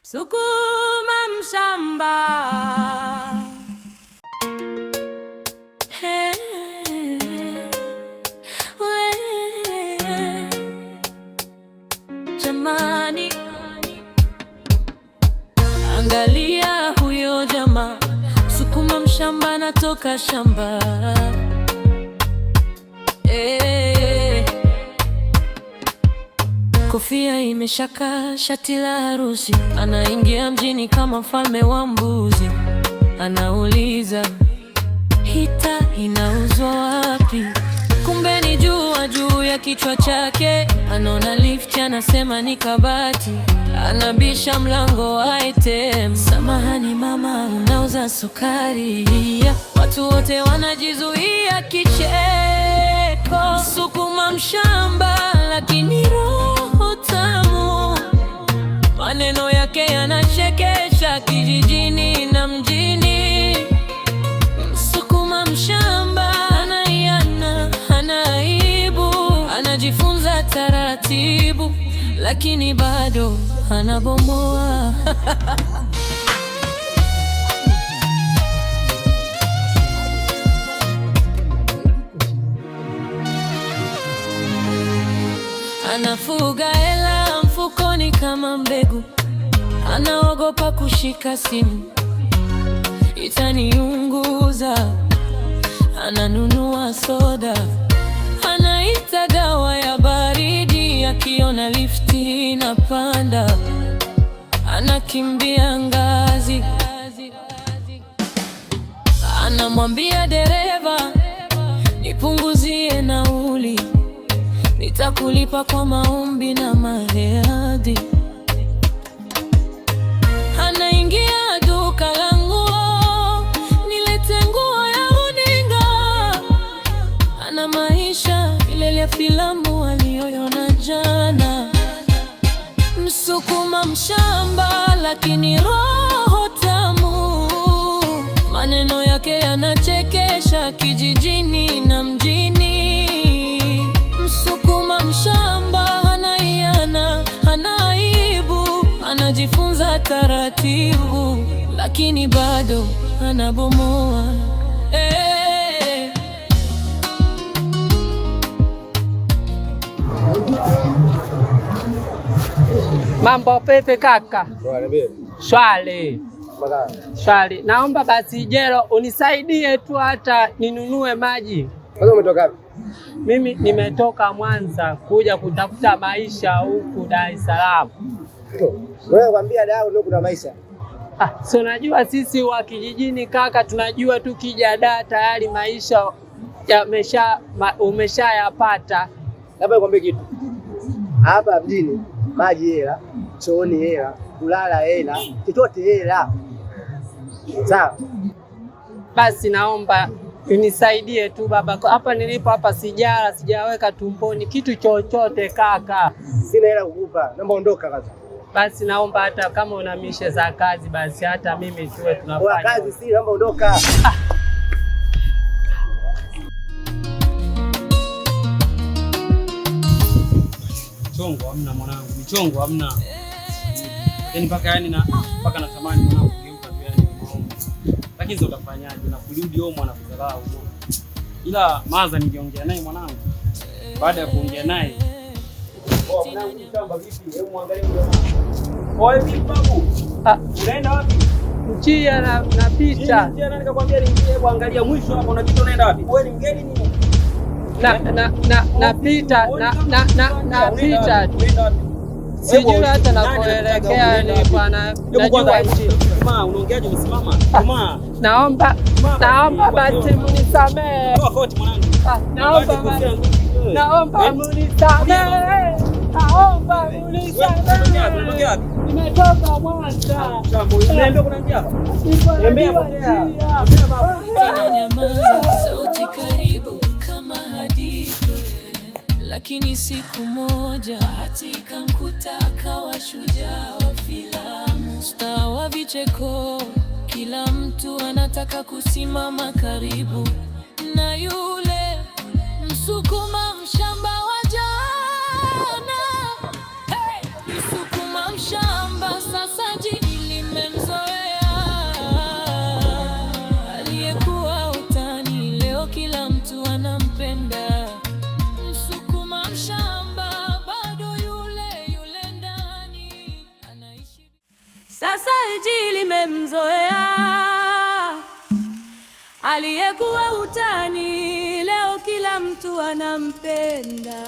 Sukuma mshamba. Hey, we, jamani, angalia huyo jamaa, sukuma mshamba natoka shamba. Hey. Kofia imeshaka, shati la harusi, anaingia mjini kama mfalme wa mbuzi. Anauliza, hita inauzwa wapi? Kumbe ni jua juu ya kichwa chake. Anaona lifti, anasema ni kabati. Anabisha mlango wa ATM. Samahani mama, unauza sukari? Watu wote wanajizuia kicheko. Sukuma mshamba, lakini roho tamu. Maneno yake yanachekesha kijijini na mjini. Sukuma mshamba anaiana, hana aibu, anajifunza taratibu, lakini bado anabomoa. Anafuga hela mfukoni kama mbegu, anaogopa kushika simu, itaniunguza. Ananunua soda, anaita dawa ya baridi, akiona lifti inapanda, anakimbia ngazi. Anamwambia dereva, nipunguzie nauli, nitakulipa kwa maombi na maheadi. Anaingia duka la nguo, nilete nguo ya runinga. Ana maisha ile ya filamu aliyoiona jana. Msukuma mshamba, lakini roho tamu. Maneno yake yanachekesha kijijini na mjini. Msukuma mshamba hana iana, hana aibu, anajifunza taratibu, lakini bado anabomoa. Hey. Mambo pepe kaka. Shwari. Shwari. Naomba basi Jero unisaidie tu hata ninunue maji. Kwanza umetoka wapi? Mimi nimetoka Mwanza kuja kutafuta maisha huku Dar es Salaam. Wewe kwambia dau ndio kuna maisha. Ah, si unajua sisi wa kijijini kaka, tunajua tu kija Dar tayari maisha yamesha umeshayapata. Labda nikwambie kitu. Hapa mjini maji hela, chooni hela, kulala hela, chochote hela. Sawa. Basi naomba unisaidie tu baba, hapa nilipo hapa sijala, sijaweka tumboni kitu chochote kaka. Sina hela kukupa. Naomba ondoka kwanza. Basi naomba hata kama una mishe za kazi, basi hata mimi tuwe Oa tunafanya. kazi si, naomba ondoka. Michongo hamna mwanangu, michongo hamna. Yaani mpaka yani na mpaka natamani mwanangu kugeuka tu yani maombi. Lakini sasa utafanyaje? Na kurudi home anakudharau. Ila maza ningeongea naye mwanangu. Baada ya kuongea naye, "Oh mwanangu, shamba vipi? Hebu muangalie huyo jamaa." Oe vipi babu? Ah, Unaenda wapi? njia na napita Njia nani kakwambia niingie? Hebu angalia mwisho hapo unapita unaenda wapi? Wewe ni mgeni nini? na na na napita na na na napita, Unaenda wapi? sijui hata nakoelekea ni bwana, najua njia. Jamaa, unaongeaje umesimama? Jamaa, Naomba naomba basi munisamehe. toa koti mwanangu. Ah, naomba basi, naomba munisamehe, naomba munisamehe. Nimetoka Mwanza. Niko najua njia. Inanyamaza, sauti karibu kama hadithi, lakini siku moja bahati ikamkuta akawa shujaa wa filamu, star wa vicheko. Kila mtu anataka kusimama karibu na yule msukuma mshamba wa jana. Hey! Msukuma mshamba sasa. Sasa jiji limemzoea, aliyekuwa utani leo kila mtu anampenda.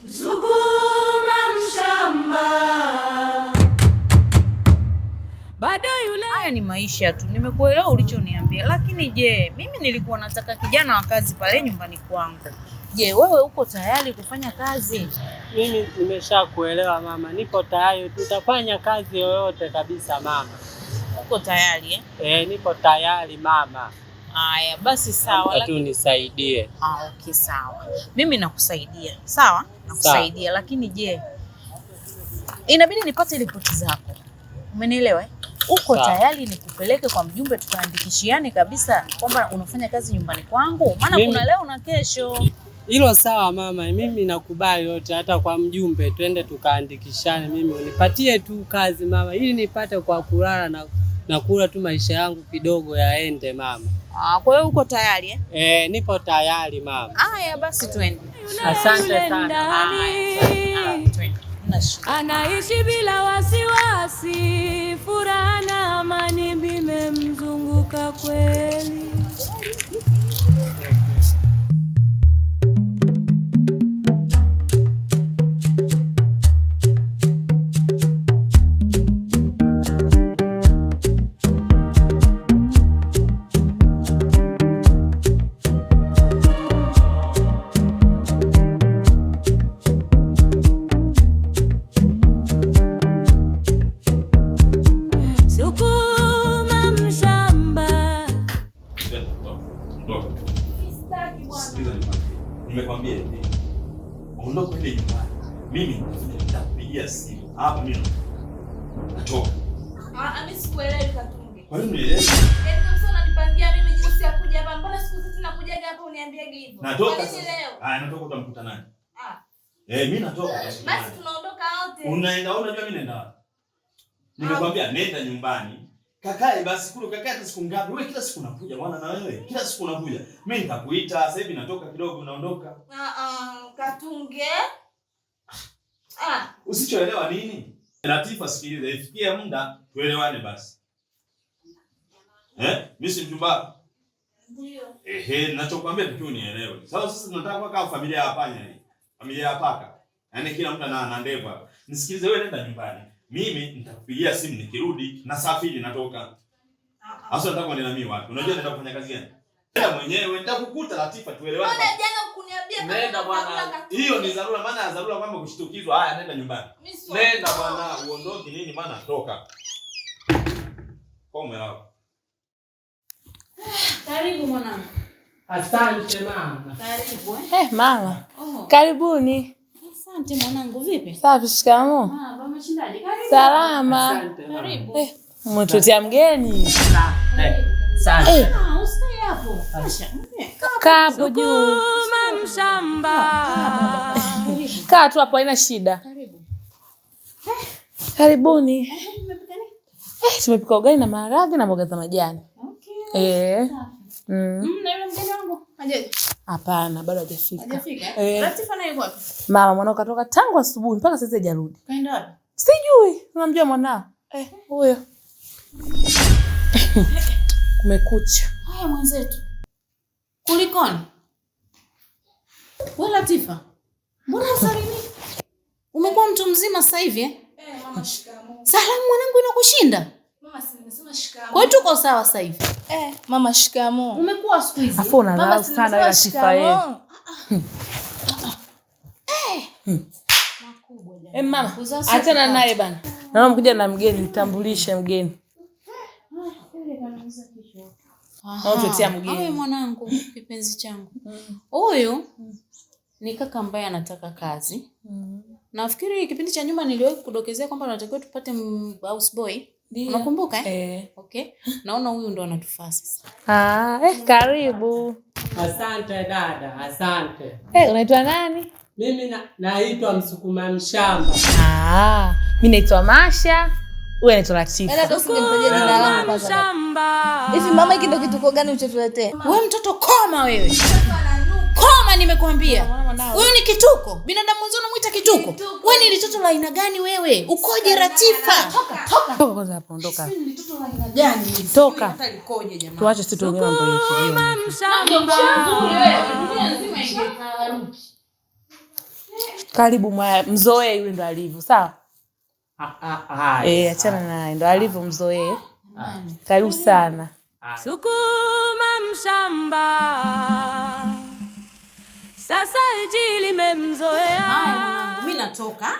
Msukuma mshamba bado yule. Haya ni maisha tu, nimekuelewa ulichoniambia, lakini je, mimi nilikuwa nataka kijana wa kazi pale nyumbani kwangu. Je, wewe uko tayari kufanya kazi? Mimi nimeshakuelewa mama, niko tayari, tutafanya kazi yoyote kabisa mama. Uko tayari eh? Eh, nipo tayari mama. Haya basi sawa, Tu lakini nisaidie. ah, okay sawa, mimi nakusaidia. Sawa, nakusaidia, lakini je, inabidi nipate ripoti zako, umenielewa eh? Uko Sawa. tayari nikupeleke kwa mjumbe tukaandikishiane kabisa kwamba unafanya kazi nyumbani kwangu? Maana kuna leo na kesho. Hilo sawa mama, mimi nakubali yote, hata kwa mjumbe twende tukaandikishane. Mimi unipatie tu kazi mama, ili nipate kwa kulala na kula tu maisha yangu kidogo yaende mama. Ah, kwa hiyo uko tayari eh? Eh, nipo tayari mama. Haya basi twende. Asante sana. Haya, twende. Anaishi bila wasiwasi, furaha na amani vimemzunguka kweli. Sukuma mshamba. Nimekwambia hivi, ondoka ile nyumbani. Mimi nitakupigia simu hapa, mimi natoka. Mimi sikuelewi Katunge. Kwa nini unielewi? Yaani kama unanipangia mimi jinsi ya kuja hapa, mbona siku zote nakujaga hapa uniambiage hivyo? Natoka Kwa nini sasa. leo? Haya, natoka, utamkuta nani? Ah. Eh, mimi natoka. Basi tunaondoka wote. Unaenda, unajua mimi naenda wapi? Nimekwambia nenda nyumbani. Kakae basi kule, kakae hata siku ngapi? Wewe kila siku unakuja bwana, na wewe kila siku unakuja. Mimi nitakuita sasa hivi, natoka kidogo, naondoka. Katunge. Usichoelewa nini? Latifa, sikiliza, ifikie muda tuelewane basi. Eh? Mimi si mchumba. Ndio. Ehe, ninachokuambia tu unielewe. Sasa sisi tunataka kuwa kama familia ya panya hii. Familia ya paka. Yaani kila mtu ana ndevu hapa. Nisikilize, wewe nenda nyumbani. Mimi nitakupigia simu nikirudi, nasafiri natoka. Sasa nataka kwenda na mimi wapi? Unajua nataka kufanya kazi gani? Nenda mwenyewe, nitakukuta Latifa, tuelewane. Mbona jana ukuniambia kama Nenda bwana. Hiyo ni dharura, maana ya dharura kwamba kushtukizwa. Haya, nenda nyumbani. Nenda bwana, uondoke nini maana toka. Kome hapo. Karibu mwanangu. Asante mama. Karibu eh. Eh, mama. Oh. Karibuni. Asante mwanangu, vipi? Safi, shikamoo. Ah, baba mshindaji. Karibu. Salama. Asante mama. Karibu. Eh, umetuletea mgeni. Asante. Ah, usikae hapo. Asha. Kaa hapo juu. Sukuma mshamba. Kaa tu hapo, haina shida. Karibu. Karibuni. Eh, tumepika ugali na maharage na mboga za majani. Okay. Eh. Na yule mgeni wangu hajaja. Hapana, bado hajafika. Hajafika? Eh. Latifa naye yuko wapi? Mama mwanao katoka tangu asubuhi mpaka sasa hajarudi. Kaenda wapi? Sijui, unamjua mwanao. Eh, huyo. Kumekucha. Haya mwenzetu. Kulikoni? Wewe Latifa, mbona usalimii? Umekuwa mtu mzima sasa hivi eh? Eh, mama shikamoo. Salamu mwanangu inakushinda. Mama si nimesema shikamoo. Kwa hiyo tuko sawa sasa hivi. Eh, mama shikamoo. Umekuwa siku hizi. Afu unadharau Mama si sana wewe nimesema Latifa wewe. shikamoo. Eh, mama, achana naye bana. Naona mkuja na mgeni, mtambulishe mgeni. Naotetea mgeni. Awe mwanangu, kipenzi changu. Huyu ni kaka ambaye anataka kazi. Nafikiri kipindi cha nyuma niliwahi kudokezea kwamba tunatakiwa tupate house boy. Unakumbuka eh? Eh. Okay. Naona huyu ndo anatufaa sasa. Ah, karibu. Asante dada, asante. Eh, unaitwa nani? Mimi naitwa Msukuma Mshamba. Ah, mimi naitwa Masha, huyu anaitwa Latifa. Yaani hata usingenitajia jina langu kwanza. Mshamba. Hivi mama, hiki ndo kituko gani ulichotuletea? Wewe mtoto koma wewe. Koma Koma nimekwambia. Huyu ni kituko. Binadamu mwenzio unamuita kituko. Wewe ni litoto la aina gani wewe? Ukoje Latifa? Toka. Toka kwanza hapo, ondoka. Ni litoto la aina gani? Toka. Hata likoje jamani? Tuache sisi tuongee mambo yetu. Karibu mzoee yule ndo alivyo, sawa? Achana naye ndo alivyo, mzoee. Karibu sana. Sukuma mshamba. Sasa ijili memzoea. Mimi natoka.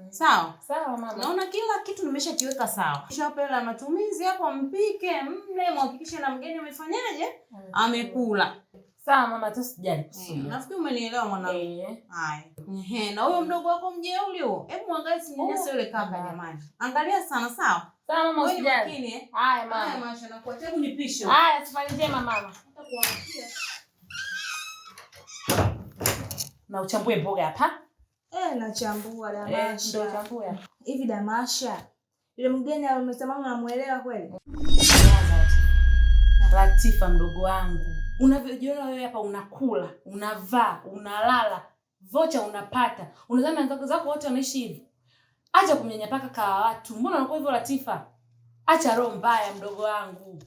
Sawa? Sawa mama. Naona kila kitu nimeshakiweka sawa. Kisha hela matumizi hapo, mpike, mle, muhakikishe na mgeni amefanyaje? Amekula. Sawa mama, tu sijali. Nafikiri umenielewa mwanangu. Haya. Ehe, na huyo mdogo wako mjeuli huo. Hebu muangalie sinyanyase yule kaka jamani. Angalia sana, sawa? Sawa mama, usijali. Haya mama. Haya Masha, nakuacha, hebu nipishe. Haya, safari njema mama. Na uchambue mboga hapa. Nachambua Damasha. Ndio chambua. Hivi Damasha, yule mgeni amesema unamuelewa kweli? Latifa mdogo wangu, unavyojiona wewe hapa unakula, unavaa, unalala, vocha unapata. Unadhani wenzako zako wote wanaishi hivi? Acha kumnyanyapaka kwa watu. Mbona unakuwa hivyo Latifa? Acha roho mbaya mdogo wangu.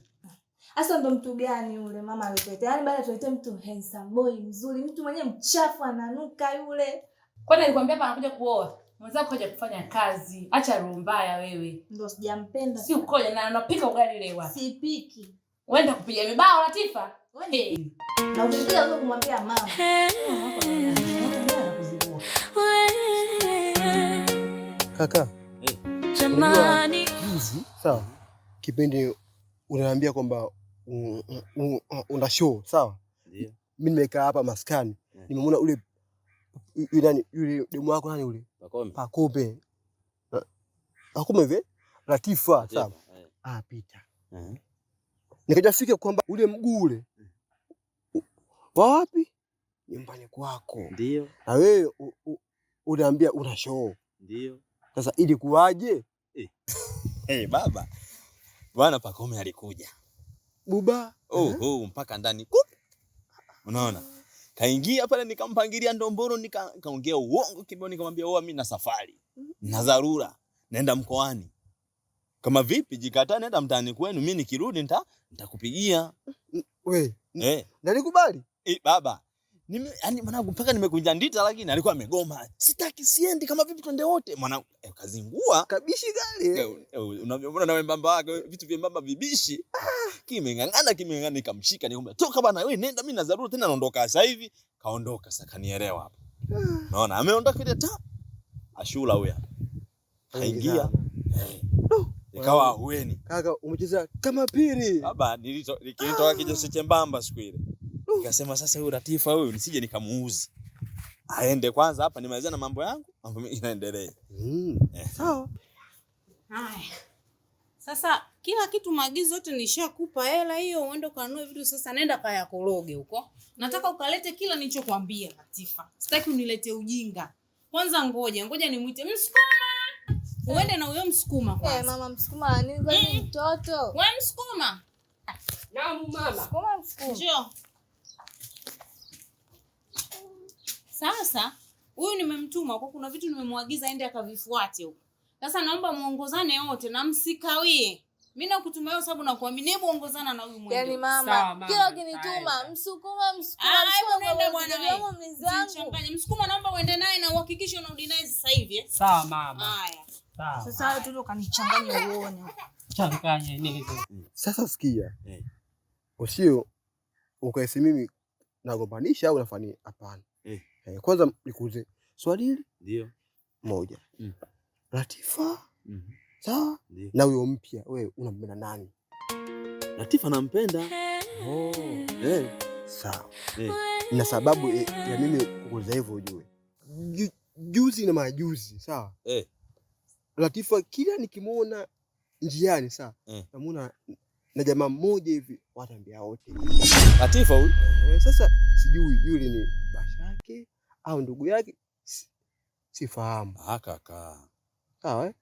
Asa ndo mtu gani yule mama alituletea? Yaani baada tuletee mtu handsome boy mzuri, mtu mwenye mchafu ananuka yule. Kwani alikwambia hapa anakuja kuoa? Mwenzako haja kufanya kazi. Acha roho mbaya wewe. Ndo sijampenda. Si ukoje na anapika ugali leo. Sipiki. Wenda kupiga mibao Latifa. Hey. Na ukitaka wewe kumwambia mama. Kaka. Jamani. Sawa. Kipindi unaniambia kwamba una show, sawa? Ndio. Mimi nimekaa hapa maskani. Nimemwona ule yule yule demu wako nani yule? Pakome. Pakome. Pakome hivi? Latifa, sawa? Ah, pita. Nikajafika kwamba ule mguu ule wa wapi? Nyumbani kwako. Ndio. Na wewe unaambia una show. Ndio. Sasa ili kuwaje? Hey, baba. Bwana Pakome alikuja. Buba. Oh, mpaka ndani. Unaona? Kaingia pale nikampangilia ndomboro, nikaongea uongo kibao, nikamwambia oa mimi na safari. Na dharura. Naenda mkoani. Kama vipi jikataa nenda mtaani kwenu, mimi nikirudi nitakupigia. We. Nalikubali? Baba. Yaani mwanangu mpaka nimekunja ndita, lakini alikuwa amegoma. Sitaki, siendi, kama vipi twende wote. Mwanangu kazingua. Kabishi gari. Unavyoona na wembamba wake, vitu vyembamba vibishi. Kimeng'ang'ana nikamshika nikamwambia toka bana wewe nenda, mimi na dharura tena naondoka sasa hivi. Kaondoka sasa, kanielewa hapo. Unaona ameondoka ile ta. Ashura huyo. Kaingia. Ikawa ahueni. Kaka umecheza kama pili. Baba nilitoka kijosi chembamba siku ile. Nikasema sasa huyu Latifa huyu nisije nikamuuzi. Aende kwanza hapa nimalizane na mambo yangu, mambo mengine yanaendelea. Sawa. Haya. Sasa kila kitu maagizo yote nishakupa, hela hiyo uende ukanunue vitu, sasa nenda kayakoroge huko. Nataka ukalete kila nilichokuambia Latifa. Sitaki unilete ujinga. Kwanza ngoja nimuite Msukuma. Uende na huyo Msukuma kwanza. Mama Msukuma nini kwani mtoto? Wewe Msukuma. Naam mama. Msukuma Msukuma. Njoo. Sasa huyu nimemtuma kwa kuna vitu nimemwagiza aende akavifuate huko. Sasa naomba muongozane wote na msikawie. Mimi nakutumia wewe sababu nakuamini, hebu ongozana na huyu mwende. Yaani mama, kila ukinituma Msukuma Msukuma nenda bwana wewe. Msichanganye. Msukuma naomba uende naye na uhakikishe unarudi naye sasa hivi. Sawa mama. Haya. Sawa. Sasa wewe tu ukanichanganya uone. Changanye nini? Sasa sikia. Usio ukaisi mimi nagombanisha au nafanya hapana. Kwanza nikuulize swali hili. Ndio. Moja. Latifa. Sawa? Na huyo mpya wewe unampenda nani? Latifa nampenda. Sawa. Na sababu ya mimi kukuuliza hivyo ujue. Juzi na majuzi, sawa? Latifa kila nikimuona njiani, sawa? Namuona na jamaa mmoja hivi watambia wote. Latifa huyu? Sasa sijui yule ni bashake au ndugu yake, sifahamu. Kaka. Sawa eh?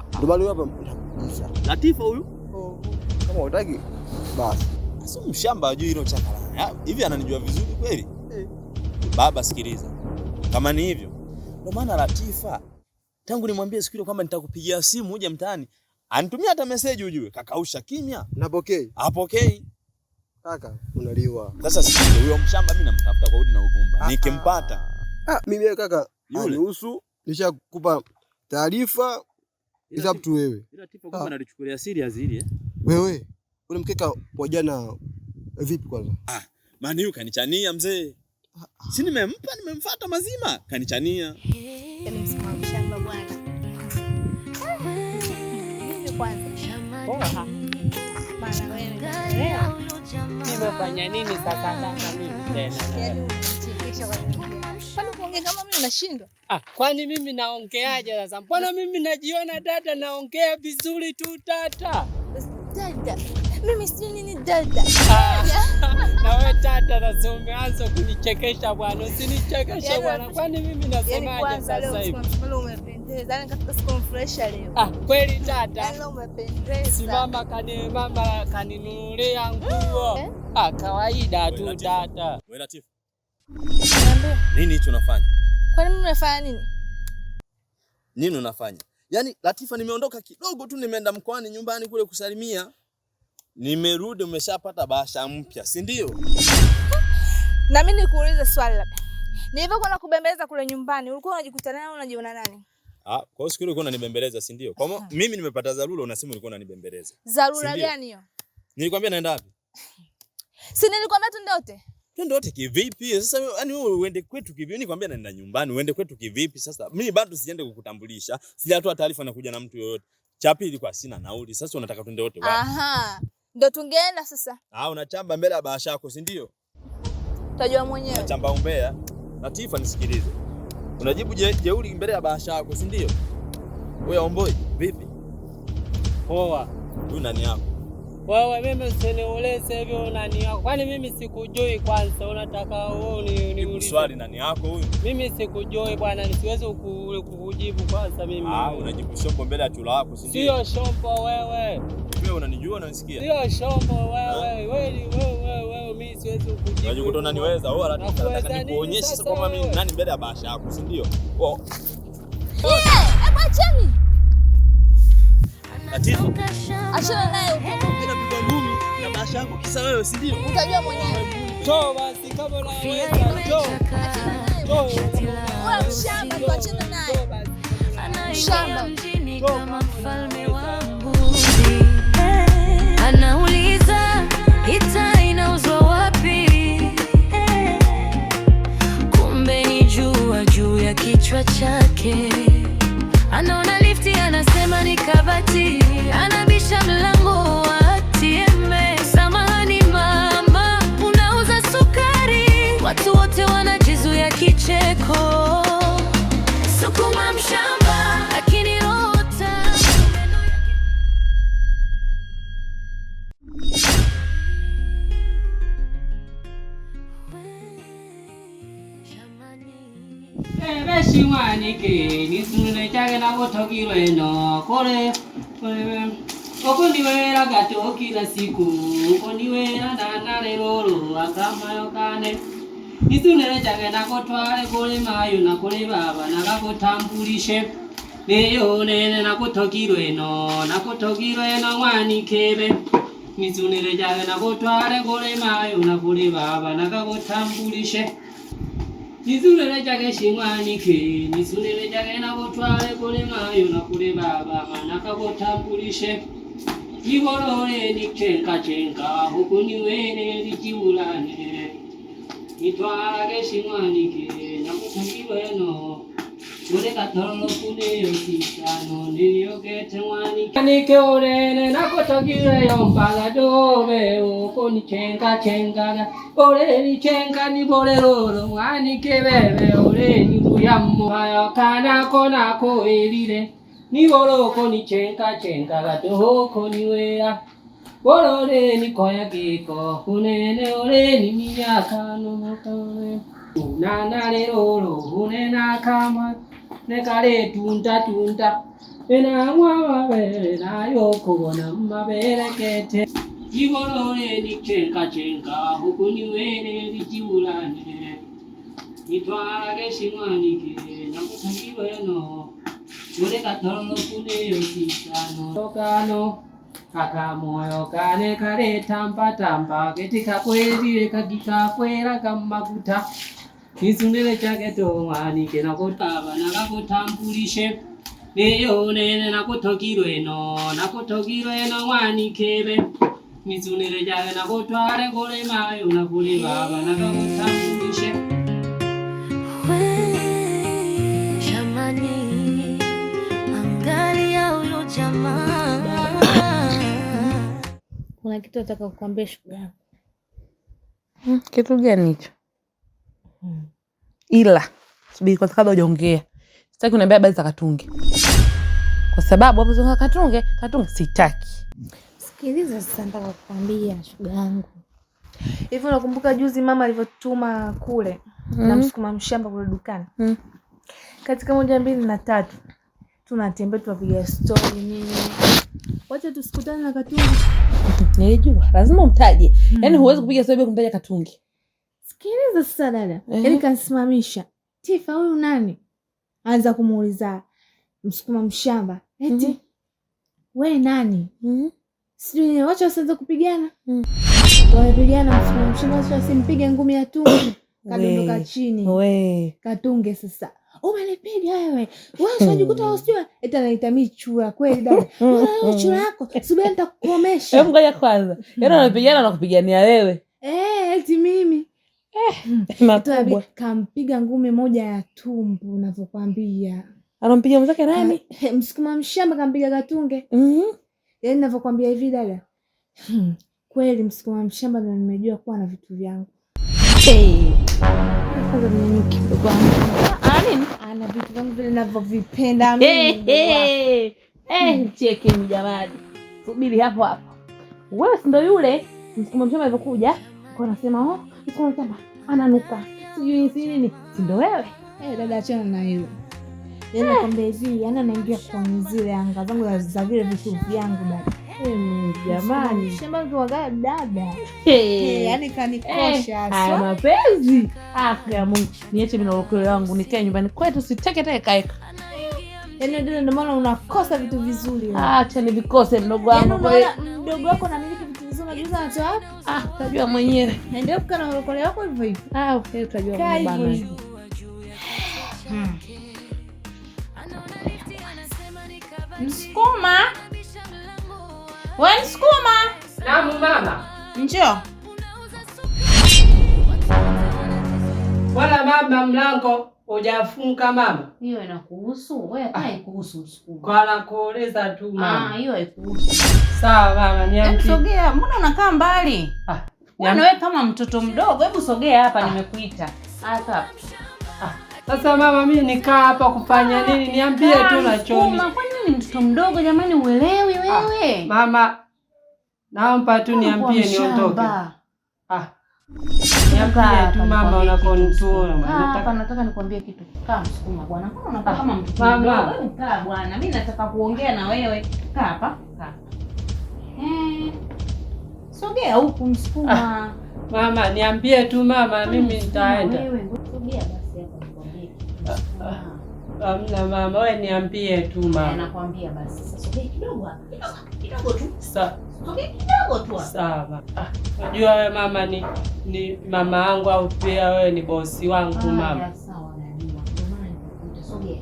Ndio bado hapa nitakuuliza. Latifa huyu? Kama hutaki basi. Sio mshamba ajui hilo chakala. Hivi ananijua vizuri kweli? Baba sikiliza. Kama ni hivyo, ndio maana Latifa tangu nimwambie siku ile kwamba nitakupigia simu uje mtaani, anitumia hata message ujue, kakausha kimya. Napokei. Apokei. Kaka, unaliwa. Sasa sikiliza, huyo mshamba mimi namtafuta kwa udi na uvumba. Nikimpata. Mimi kaka, yule anihusu, nishakupa taarifa. It's up to wewe. Ila Latifa kumbe analichukulia serious hili eh. Wewe, ule mkeka wa jana vipi kwanza? Maana huyu kanichania mzee. Si nimempa, nimemfuata mazima, kanichania. Yaani msimamo mshamba bwana. Mimi kwanza. Poa. Maana wewe. Nimefanya nini sasa kaka mimi tena? Yaani unanichekesha kwa nini? Kwani kuongea kama mimi unashindwa? Kwani mimi naongeaje sasa? Mbona mimi najiona dada naongea vizuri tu tata? Dada. Mimi si nini dada. Na wewe tata sasa umeanza kunichekesha bwana. Usinichekeshe bwana. Kwani mimi nasemaje sasa hivi? Yaani umependeza. Yaani katika siku fresh leo. Kweli tata. Yaani umependeza. Si mama mama kaninunulia nguo. Kawaida tu tata. Wewe Latifa. Nini hicho unafanya? Kwani mimi nafanya nini? Nini unafanya? Yaani Latifa nimeondoka kidogo tu nimeenda mkoani nyumbani kule kusalimia. Nimerudi umeshapata bahasha mpya, si ndio? Na mimi nikuulize swali labda. Nilivyokuwa nakubembeleza kule nyumbani, ulikuwa unajikuta nani au unajiona nani? Kwa hiyo siku ile ulikuwa unanibembeleza, si ndio? Kwa mimi nimepata dharura unasema ulikuwa unanibembeleza. Dharura gani hiyo? Nilikwambia naenda wapi? Si nilikwambia twende wote. Twende wote kivipi? Sasa yani wewe uende kwetu kivipi? Nikwambia naenda nyumbani, uende kwetu kivipi? Sasa mimi bado sijaende kukutambulisha. Sijatoa taarifa na kuja na mtu yoyote. Cha pili kwa sina nauli. Sasa unataka twende wote wapi? Aha. Ndio tungeenda sasa. Unachamba mbele ya bahasha yako, si ndio? Utajua mwenyewe. Unachamba umbea. Latifa nisikilize. Unajibu jeuri mbele ya bahasha yako, si ndio? Wewe omboi, vipi? Poa. Huyu nani yako? Wewe mimi usiniulize hivyo nani yako. Kwani mimi sikujui kwanza, unataka wewe uniulize. Swali nani yako huyu? Mimi sikujui bwana, nisiwezi kukujibu kwanza mimi. Unajibu shombo mbele ya chula wako, si ndio? Sio shombo wewe. Wewe unanijua unanisikia? Sio shombo wewe. Wewe mimi siwezi kukujibu. Unajikuta unaniweza wewe, nataka nikuonyeshe sasa kwamba mimi nani mbele ya bahasha yako, si ndio? Hebu acheni. Latifa. Achana naye huko. Ninapigwa ngumi na bahasha yako kisa wewe, si ndio? Utajua mwenyewe. Njoo basi kama unaweza njoo. Njoo. Wewe mshamba tu, achana naye. Mshamba mjini kama mfalme wa mbuzi. Anauliza ita inauzwa wapi? Kumbe ni jua juu ya kichwa chake. Anaona lifti anasema ni kabati. Anabisha mlango wa ATM. Samahani mama, unauza sukari? Watu wote wanajizuia kicheko. Sukuma mshamba lakini rota. Shimwanike nisunule chake nakutokilwe no kole okuniwela gato kila siku okuniwela nanalelolo akamayo kane nisunule chake nakutwale kule mayo na kule baba nakakutambulishe neyo nene nakutokilwe no mwanikebe nisunule chake nakutwale kule mayo na kule baba nakakutambulishe Nisunele chake shimwanike, nisunele chake nakutwale kule mayo na kule baba nakakutambulishe. Nibolole nichenka chenka huku niwele lichiulane. Nitwalage shimwanike nakutangilwe no. Ule katolo kune yositano niliyogete mwanike. Nike olele nakutangilwe yombaga dobe uko nichenka chenkaga. Ole nichenka nibolelolo mwanike bebe ole nibuyamu hayo kana kona koelile. Niboloko nichenka chenkaga tohoko niwea. Bolole nikoya giko kunene ole ni minyaka no Unana lelolo unena kama nekale tunda tunda ena mwa mabere nayo kubona mabere kete Ibolole nichenka chenka huku niwele lichiulane. Nitwalage shing'wanike nakutagilwe no uleka tololo kuneyo sisano tokano kakamoyo kane kale tamba tamba geti kakwelile kagikakwela kamaguta kisunile chake tong'wanike nakutaba nakakutambulishe niyo nene nakutogilwe no nakutogilwe no ng'wanikebe nisunile chake nakutwale kule mayo nakule baba nakakutambulishe. Jamani, angalia huyo jamaa. Kuna kitu nataka kukwambia shoga yangu. Kitu gani hicho? Ila subiri kwanza kabla hujaongea. Sitaki uniambia habari za Katunge. Kwa sababu hapo zonga Katunge, Katunge sitaki. Sikiliza sasa, nataka kukwambia shoga yangu. Hivi unakumbuka juzi mama alivyotuma kule na msukuma mshamba kule dukani? Katika 1, 2 na 3 tunatembea tunapiga story nini. Wacha tusikutane na Katunge. Nilijua lazima umtaje. Yaani huwezi kupiga story bila kumtaja Katunge. Sikiliza sasa dada. Yaani kanisimamisha. Tifa huyu nani? Anza kumuuliza msukuma mshamba. Eti we nani? Sijui wacha wasianze kupigana. Wamepigana msukuma mshamba, wacha wasimpige ngumi ya tumbo. Kadondoka chini. We. Katunge sasa. Umenipiga wewe. Wewe unajikuta wewe sijui eti anaita mimi chura kweli dada. Wewe chura yako. Subiri nitakukomesha. Hebu ngoja kwanza. Yaani wanapigana na kupigania wewe. Eti mimi. Makubwa. Kampiga ngumi moja ya tumbo ninavyokuambia. Anampiga mwenzake nani? Msukuma mshamba kampiga Katunge. Yaani ninavyokuambia hivi dada. Kweli msukuma mshamba ndo nimejua kuwa na vitu vyangu. Kwanza mnyanyuki mdogo wangu. Nini? Ana vitu vyangu vile ninavyovipenda mimi. Cheki jamani. Subiri hapo hapo. Wewe si ndo yule msukuma mshamba alivyokuja? Kwa anasema, "Oh, msukuma mshamba ananuka." Sijui si nini. Si ndo wewe? Dada achana na hilo. Yaani nakwambia hivi, yaani anaingia kwa zile anga zangu za vile vitu vyangu dada. Jamani. Shamba kwa dada. Yaani kanikosha Haya mapenzi. Ya Mungu, niache mimi na ukole wangu nikae nyumbani kwetu sitake teke kaeka. Yaani dada ndio maana unakosa vitu vizuri. Acha nivikose mdogo wangu. Yaani mdogo wako anamiliki vitu vizuri unajiuza anatoa wapi? Utajua mwenyewe. Endelea kukaa na ukole wako hivyo hivyo. Okay, utajua mwenyewe. Msukuma. Wewe Msukuma. Naam mama. Njoo. Wala mama mlango hujafunga mama. Hiyo inakuhusu? Wewe haikuhusu Msukuma. Kwa la kuuliza tu mama. Hiyo haikuhusu. Sawa mama, niambie. Sogea, mbona unakaa mbali? Wewe kama mtoto mdogo, hebu sogea hapa nimekuita. Hapa. Sasa mama mimi nikaa hapa kufanya nini? Niambie tu na choni. Kwa nini mtoto mdogo jamani uelewi wewe? Mama naomba tu niambie niondoke. Niambie tu mama unakonitoa. Hapa nataka nikwambie kitu. Kaa Msukuma bwana. Mbona unakaa kama mtoto mdogo? Kaa bwana. Mimi nataka kuongea na wewe. Kaa hapa. Kaa. Sogea huku Msukuma. Mama niambie tu mama mimi nitaenda. Wewe sogea basi hapa nikwambie kitu. Hamna mama, wewe niambie tu mama. Nakwambia basi. Sasa sogea kidogo hapa. Kidogo tu. Sogea kidogo tu hapa. Sawa. Unajua wewe mama ni mama yangu au pia wewe ni bosi wangu mama. Sawa najua. Ndio maana nikukuta sogea.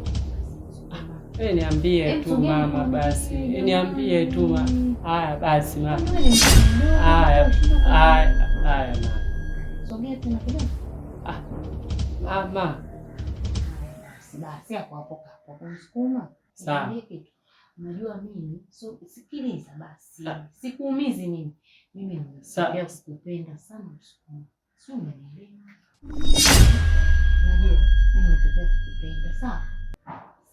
Wewe niambie tu mama basi. Niambie tu mama. Haya basi mama. Haya. Haya mama. Sogea tena kidogo. Mama. Basi hapo hapo hapo Msukuma. Sawa. Unajua mimi sikiliza basi. Sikuumizi mimi. Mimi nimekuambia sikupenda sana Msukuma. Sio umenielewa? Unajua mimi nimekuambia sikupenda sawa?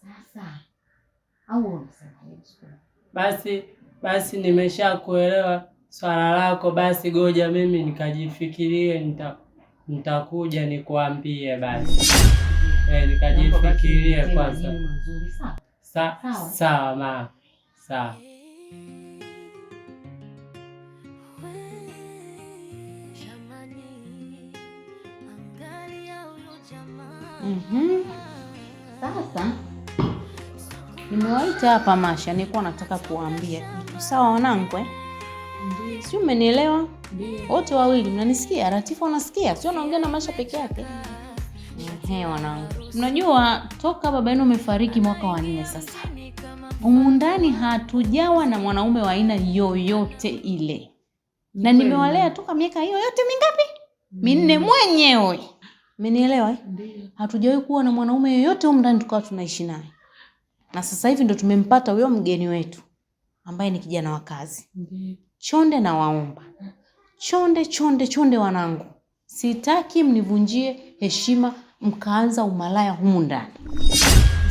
Sasa au unasema nini Msukuma? Basi nimeshakuelewa swala lako, basi goja mimi nikajifikirie, nitakuja nikuambie basi. Nikajifikirie kwanza. Sawa ma. Sawa. Jamani, angalia huyo jamaa. Sasa nimewaita hapa Masha, nilikuwa nataka kuambia kitu. Sawa wanangu eh? Ndiyo. Sio, umenielewa? Wote wawili mnanisikia? Latifa unasikia? Sio naongea na Masha peke yake. Ehe wanangu. Mnajua toka baba yenu amefariki mwaka wa 4 sasa. Humu ndani hatujawa na mwanaume wa aina yoyote ile. Na nimewalea toka miaka hiyo yote mingapi? 4 mwenyewe. Umenielewa eh? Hatujawahi kuwa na mwanaume yoyote humu ndani tukawa tunaishi naye. Na sasa hivi ndo tumempata huyo mgeni wetu ambaye ni kijana wa kazi. Chonde na waomba. Chonde chonde chonde wanangu. Sitaki mnivunjie heshima mkaanza umalaya humu ndani.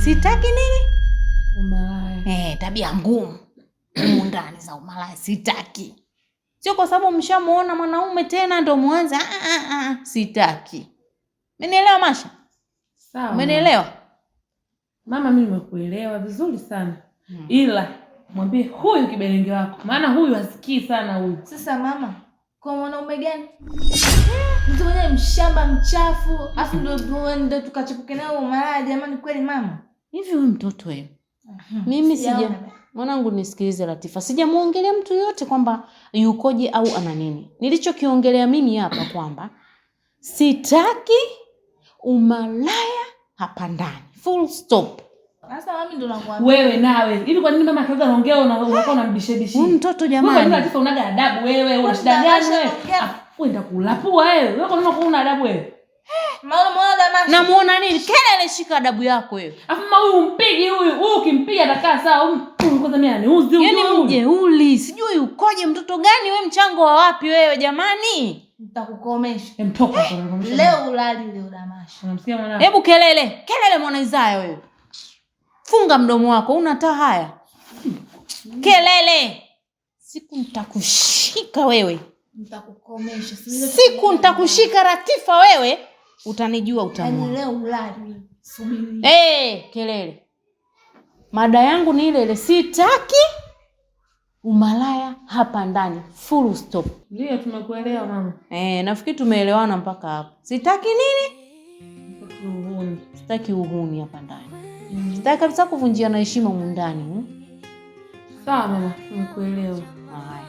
Sitaki nini? Umalaya. Tabia ngumu humu ndani za umalaya sitaki. Sio kwa sababu mshamuona mwanaume tena ndo muanze sitaki. Umenielewa Masha? Sawa. Umenielewa? Mama, mimi nimekuelewa vizuri sana. Ila mwambie huyu kiberenge wako, maana huyu hasikii sana huyu. Sasa mama, kwa mwanaume gani? Mtu mwenye mshamba mchafu, afu ndo tukachepuke nao umalaya jamani kweli mama? Hivi huyu mtoto wewe. Mimi sija mwanangu nisikilize Latifa. Sijamuongelea mtu yote kwamba yukoje au ana nini. Nilichokiongelea mimi hapa kwamba sitaki umalaya hapa ndani. Full stop. Sasa mimi ndo nakuambia. Wewe nawe. Hivi kwa nini mama akaanza anaongea unakuwa unambishebishia? Huyu mtoto jamani. Wewe kwa nini Latifa unaga adabu wewe? Una shida gani wewe? Wewe ndakulapua wewe. Wewe kwa nini unakuwa una adabu wewe? Maana muona Damasha. Namuona nini? Kelele, shika adabu yako wewe. Afu mama huyu umpigi huyu. Huyu ukimpiga atakaa sawa. Huyu kwanza mimi ananiuzi huyu. Yaani mjeuli, sijui ukoje mtoto gani wewe, mchango wa wapi wewe jamani? Nitakukomesha. Mtoka. Leo ulali leo Damasha. Unamsikia mwanangu? Hebu kelele. Kelele mwana Isaya wewe. Funga mdomo wako, una taa haya. Kelele. Siku nitakushika wewe. Nitakukomesha. Siku nitakushika Latifa wewe. Utanijua utamwona. Yaani leo ulali. Subiri. Kelele. Mada yangu ni ile ile, sitaki umalaya hapa ndani. Full stop. Ndio tumekuelewa mama. Nafikiri tumeelewana mpaka hapo. Sitaki nini? Sitaki uhuni. Sitaki uhuni hapa ndani. Sitaki kabisa kuvunjia na heshima humu ndani. Sawa mama, tumekuelewa. Haya.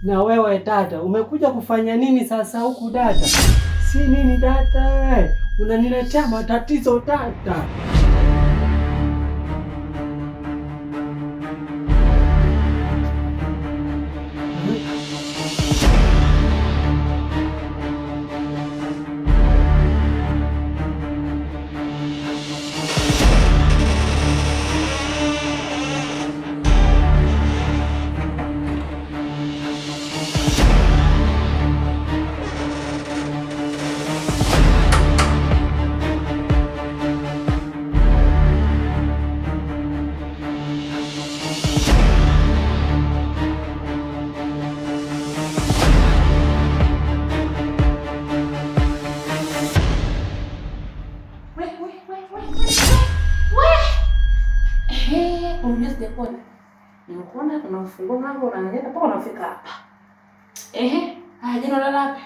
Na wewe dada, umekuja kufanya nini sasa huku dada? Si nini dada? Unaniletea matatizo dada. Nimekuona unafungua mlango unaangalia mpaka unafika hapa. Ehe, haya jana ulala wapi?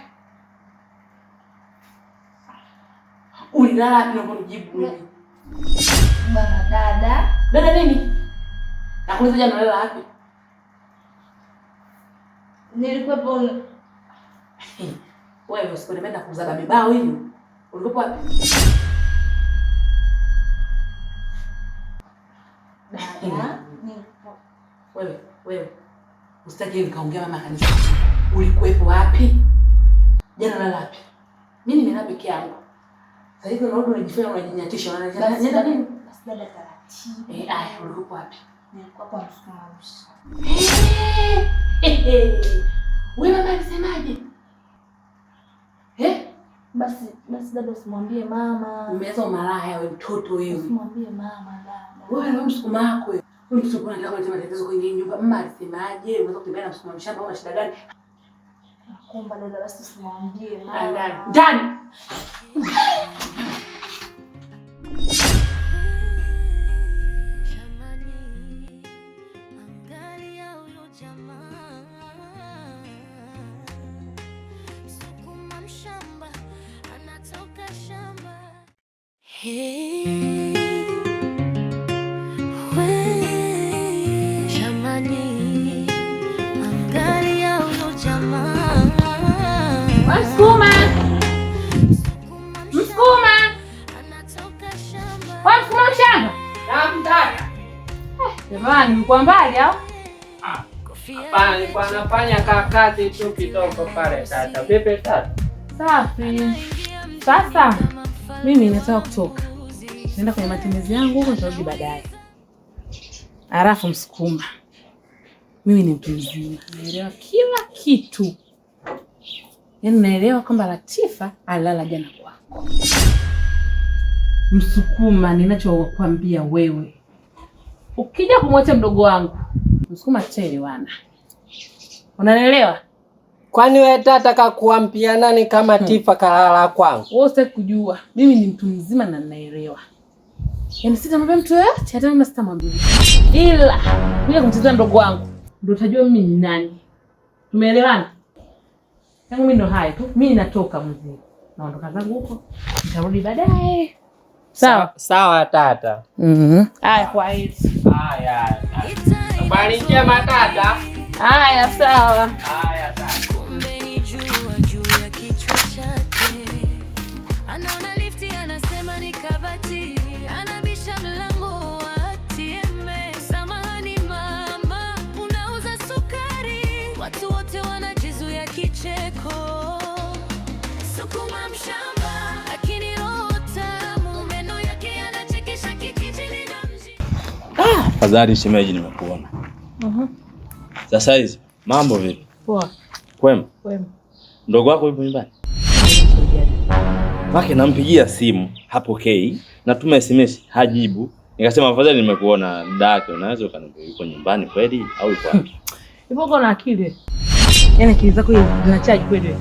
Ulilala wapi naomba unijibu mimi? Bana dada. Dada nini? Nakuuliza jana ulala wapi? Nilikuwepo. Wewe usikuniambia nakuuzaga mibao hiyo. Ulikuwa wapi? Dada. Wewe, wewe. Usitaki nikaongea mama kanisa. Ulikuwepo wapi? Jana ulala wapi? Mimi nimelala peke yangu. Sasa hivi unarudi unajifanya unajinyatisha, unajinyatisha nini? Basi dada taratibu. Aya, ulikuwepo wapi? Nilikuwa kwa msukuma mshamba. Wewe mama alisemaje? Basi dada usimwambie mama. Umeanza umalaya wewe mtoto wewe. Usimwambie mama dada. Wewe na msukuma wako wewe. Wewe msukuma unataka kuleta matatizo kwenye nyumba. Mama alisemaje? Unaweza kutembea na msukuma mshamba au una shida gani? Nakuomba dada basi usimwambie mama. Ndani. Hey, we, jamani, angalia huyo jamaa. Msukuma. Msukuma. Wewe msukuma mshamba? Naam dada. Jamani, mko mbali au? Hapana, nilikuwa nafanya kazi tu kidogo pale tata. Vipi tata? Safi. Sasa mimi nataka kutoka. Naenda kwenye matembezi yangu huko, nitarudi baadaye. Alafu msukuma, mimi ni mtu mzima, naelewa kila kitu. Yaani naelewa kwamba Latifa alilala jana kwako. Msukuma, ninachokuambia wewe, ukija kumwacha mdogo wangu Msukuma, tutaelewana. Unanielewa? Kwani wewe tata kakuambia nani kama Tifa kalala kwangu? Wewe usitaki kujua. Mimi ni mtu mzima na ninaelewa. Yaani sitamwambia mtu yoyote, hata mimi sitamwambia. Ila kuja kumchezea mdogo wangu ndio utajua mimi ni nani. Tumeelewana? Yangu mimi ndo haya tu. Mimi natoka mzee. Naondoka zangu huko. Nitarudi baadaye. Sawa? Sawa tata. Haya, kwa heri. Haya. Habari njema tata. Haya, sawa. Haya tata. Kumbe ni jua juu ya kichwa chake. Anaona lifti anasema ni kabati. Anabisha mlango wa ATM. Samahani mama, unauza sukari. Watu wote wanajizuia kicheko. Sukuma mshamba, lakini roho tamu. Meno yake yanachekesha kikichini na mji. Afadhali shemeji nimekuona. Sasa hizi mambo vipi? Poa. Kwema? Kwema. Mdogo wako yupo nyumbani? Wake nampigia simu hapokei, natuma SMS hajibu. Nikasema afadhali nimekuona dada yake, unaweza ukaniambia yuko nyumbani kweli au yuko wapi? Ipo uko na akili. Yaani akili zako hizi zina charge kweli wewe.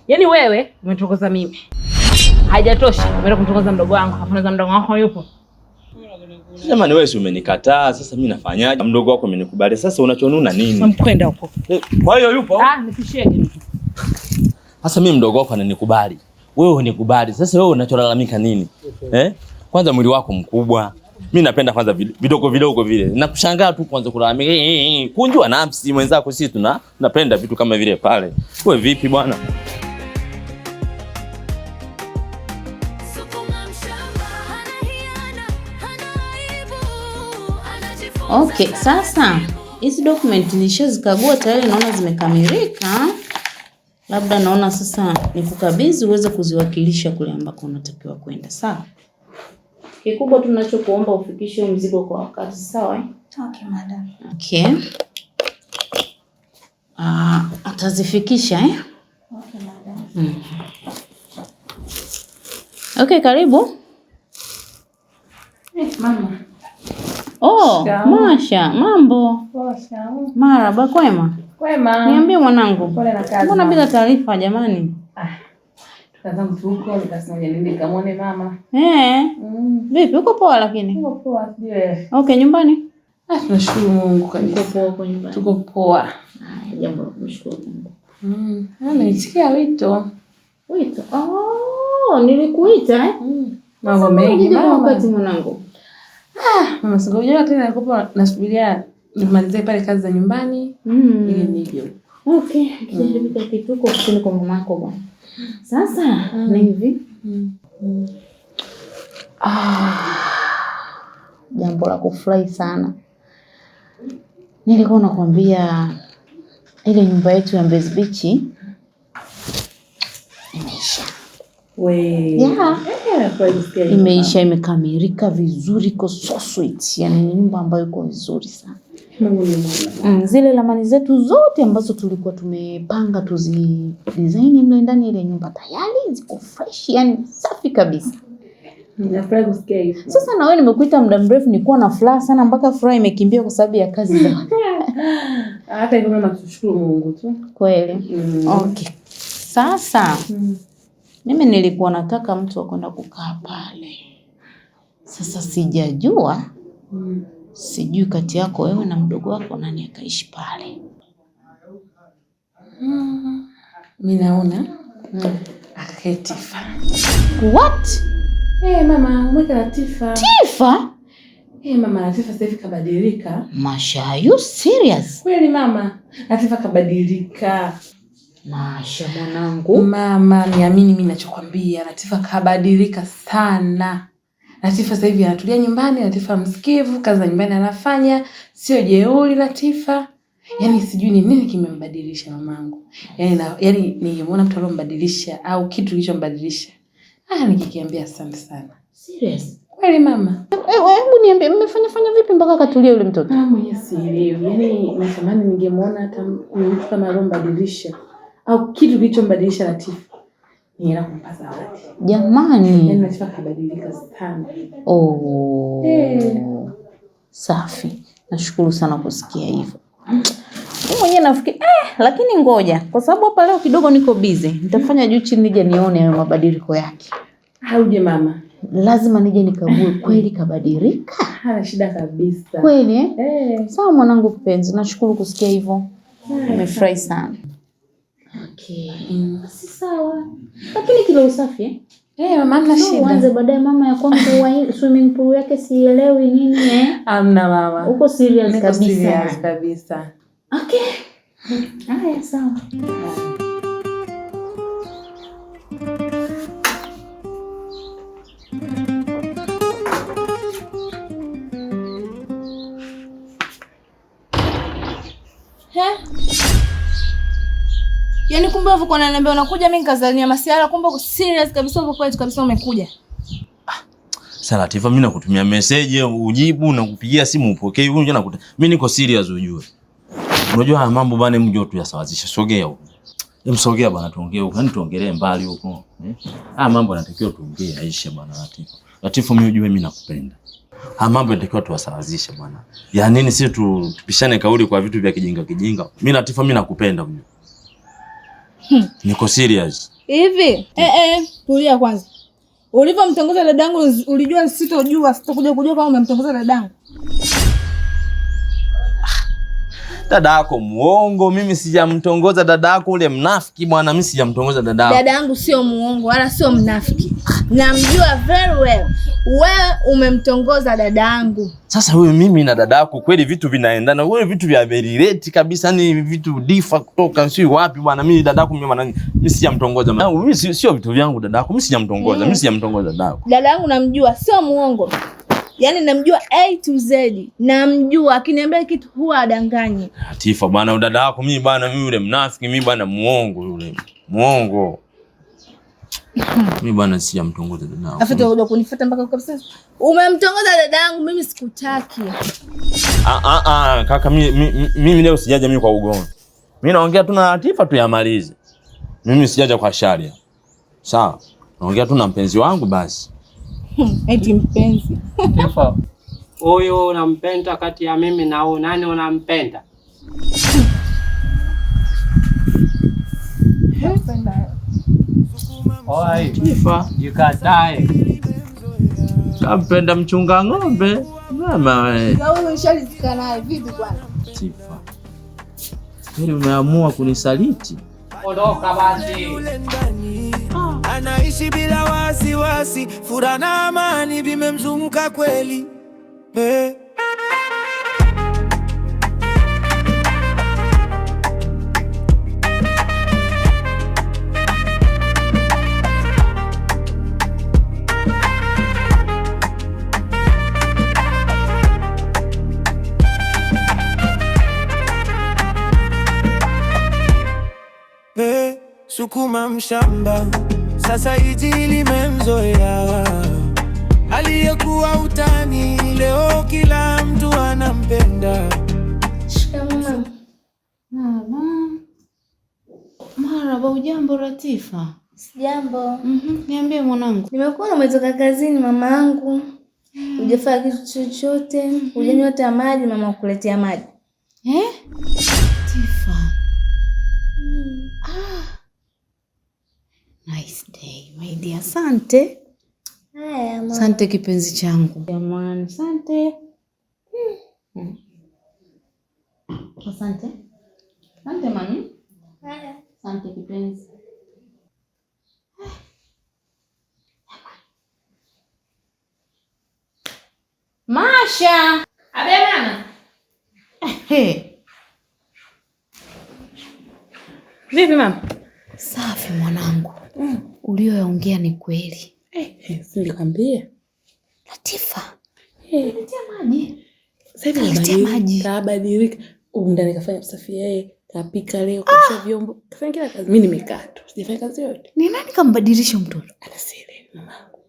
Yaani wewe umetokoza mimi. Haijatosha, umeenda kumtongoza mdogo wangu. Hapo mdogo wako yupo. Jamani wewe si umenikataa, sasa mimi nafanyaje? Mdogo wako amenikubali. Sasa unachonuna nini? Mkwenda huko. Kwa hiyo yupo? Nipishie mtu. Sasa mimi mdogo wako ananikubali. Wewe unikubali. Sasa wewe unacholalamika nini? Kwanza mwili wako mkubwa. Mimi napenda kwanza vidogo vidogo vile. Nakushangaa tu kwanza kulalamika. Kunjua nafsi mwenzako, sisi tunapenda vitu kama vile pale. Wewe vipi bwana? Okay, sasa hizi document nishazikagua tayari, naona zimekamilika. Labda naona sasa nikukabidhi uweze kuziwakilisha kule ambako unatakiwa kwenda, sawa? Kikubwa tunachokuomba ufikishe mzigo kwa wakati, sawa? Okay, madam. Okay. Atazifikisha eh? Okay, madam. Okay, karibu. Mama. Oh, Masha, mambo. Marhaba, kwema? Kwema. Niambie mwanangu. Pole na kazi. Mbona bila taarifa jamani? Tukaanza mtu huko nikasema niende nikamwone mama. Vipi, uko poa lakini? Uko poa, sijui. Okay, nyumbani? Tunashukuru Mungu kabisa. Tuko poa huko nyumbani. Tuko poa. Jambo la kumshukuru Mungu. Nilisikia wito. Wito? Oh, nilikuita eh? Mambo mengi mama. Wakati mwanangu. Mama singojea tena, nilikuwa nasubiria nimalizie pale kazi za nyumbani ili nije. Okay, kisha kituko ofisini kwa mamako bwana. Sasa ni hivi. Jambo la kufurahi sana. Nilikuwa nakwambia ile nyumba yetu ya Mbezi Beach imeisha. We. Yeah. Nafurahi. Imeisha, imekamilika vizuri, iko so sweet. Yaani ni nyumba ambayo iko vizuri sana. Mungu ni mwema. Zile ramani zetu zote ambazo tulikuwa tumepanga tuzi design mle ndani ile nyumba tayari ziko fresh, yani safi kabisa. Nafurahi kusikia hivyo. Sasa na wewe nimekuita muda mrefu, nilikuwa na furaha sana mpaka furaha imekimbia kwa sababu ya kazi za. Hata hivyo mama, tushukuru Mungu tu. Kweli. Okay. Sasa mimi nilikuwa nataka mtu wa kwenda kukaa pale. Sasa sijajua, sijui kati yako wewe na mdogo wako nani akaishi pale. Mimi naona akae Tifa. What? Mama, mweka Latifa. Tifa? Mama, Latifa sasa hivi kabadilika. Masha, are you serious? Kweli mama, Latifa kabadilika. Masha mwanangu. Mama, niamini mimi ninachokwambia, Latifa kabadilika sana. Latifa sasa hivi anatulia nyumbani, Latifa msikivu, kazi za nyumbani anafanya, sio jeuri Latifa. Yaani sijui ni nini kimembadilisha mamangu. Yaani ningemuona mtu aliyombadilisha au kitu kilichombadilisha. Nikikiambia asante sana. Serious? Kweli mama. Hebu niambie mmefanya fanya vipi mpaka akatulia yule mtoto? Mwenyewe sielewi. Yaani natamani ningemuona hata mtu kama aliyombadilisha au kitu kilichombadilisha Latifa. Ningeenda kumpa zawadi. Jamani. Yaani Latifa kabadilika sana. Oh. Safi. Nashukuru sana kusikia hivyo. Mimi mwenyewe nafikiri lakini ngoja kwa sababu hapa leo kidogo niko busy. Nitafanya juu chini nije nione hayo mabadiliko yake. Hauje mama. Lazima nije nikague kweli kabadilika. Hana shida kabisa. Kweli eh? Sawa mwanangu kipenzi, nashukuru kusikia hivyo. Nimefurahi sana. Okay. Si sawa. Lakini kila usafi eh? Mama hamna shida. Uanze baadaye mama ya kwangu swimming pool yake sielewi nini eh? Hamna mama. Uko serious kabisa. Serious kabisa. Okay. Haya sawa. Yaani kumbe ulivyokuwa unaniambia unakuja mimi nikazania masiara, kumbe uko serious kabisa, uko kwetu kabisa umekuja. Sasa Latifa, mimi nakutumia message ujibu na kupigia simu upokee. Unajua nakuta mimi niko serious ujue. Unajua haya mambo bana, mjue tu yasawazisha. Sogea huko. Msogea bana, tuongee huko. Yaani tuongelee mbali huko. Haya mambo yanatakiwa tuongee aishe bana Latifa. Latifa, mimi ujue mimi nakupenda. Haya mambo yanatakiwa tuwasawazishe bwana. Ya nini sisi tupishane kauli kwa vitu vya kijinga kijinga? Mimi Latifa, mimi nakupenda ujue. Niko serious. Hivi? Tulia kwanza. Ulivyomtongoza dadangu ulijua sitojua, sitokuja kujua kama umemtongoza dadangu. Dada yako muongo, mimi sijamtongoza dada yako ule mnafiki bwana, mimi sijamtongoza dada yako. Dada yangu sio muongo wala sio mnafiki. Namjua very well. Wewe umemtongoza dada yangu. Sasa wewe, mimi na dada yako kweli vitu vinaendana. Wewe vitu vya relate kabisa, ni vitu difa kutoka si wapi bwana. Mimi dada yako mimi bwana, mimi sijamtongoza. Mimi sio vitu vyangu dada yako, mimi sijamtongoza. Mimi sijamtongoza dada yako. Dada yangu namjua, sio muongo. Yaani namjua A to Z. Namjua, akiniambia kitu huwa adanganyi. Latifa bwana, dada yako mimi bwana, mimi yule mnafiki, mimi bwana muongo yule. Muongo. Mimi bwana sijamtongoza dada yako. Afu utakuja kunifuata mpaka kabisa. Umemtongoza dada yangu, mimi sikutaki. Kaka mimi leo sijaja mimi kwa ugomvi. Mimi naongea tu na Latifa tu yamalize. Mimi sijaja kwa sharia. Sawa. Naongea tu na mpenzi wangu basi. Eti mpenzi. Tifa, huyu unampenda kati ya mimi na huyu nani unampenda? Oi, Tifa, jikatae. Kampenda mchunga ng'ombe. Mama wewe. Na wewe ushalizika naye vipi bwana? Tifa, wewe umeamua kunisaliti. Ondoka basi. Anaishi bila wasiwasi, furaha na amani vimemzunguka kweli. Sukuma mshamba, sasa jiji limemzoea. Aliyekuwa utani, leo kila mtu anampenda. Shikamoo. Mama. Marhaba, ujambo Latifa? Sijambo. Niambie mwanangu. Nimekuona umetoka kazini mama yangu. Hujafanya kitu chochote, hujanywa hata maji, mama kukuletea maji. Eh? Latifa. Nice day, my dear. Asante. Haya mama. Asante kipenzi changu. Jamani, asante. Asante. Asante mami. Haya. Asante kipenzi. Masha. Abe mama. Hey. Vipi mama? Safi mwanangu. Ulioyaongea ni kweli. Si nilikwambia. Latifa. Niletea maji. Sasa Kaletea maji. Kabadilika. Ndani kafanya usafi yeye, kapika leo, kaosha vyombo, kafanya kila kazi. Mimi nimekaa tu. Sijafanya kazi yoyote. Ni nani kambadilisha mtoto? Ana siri mamangu.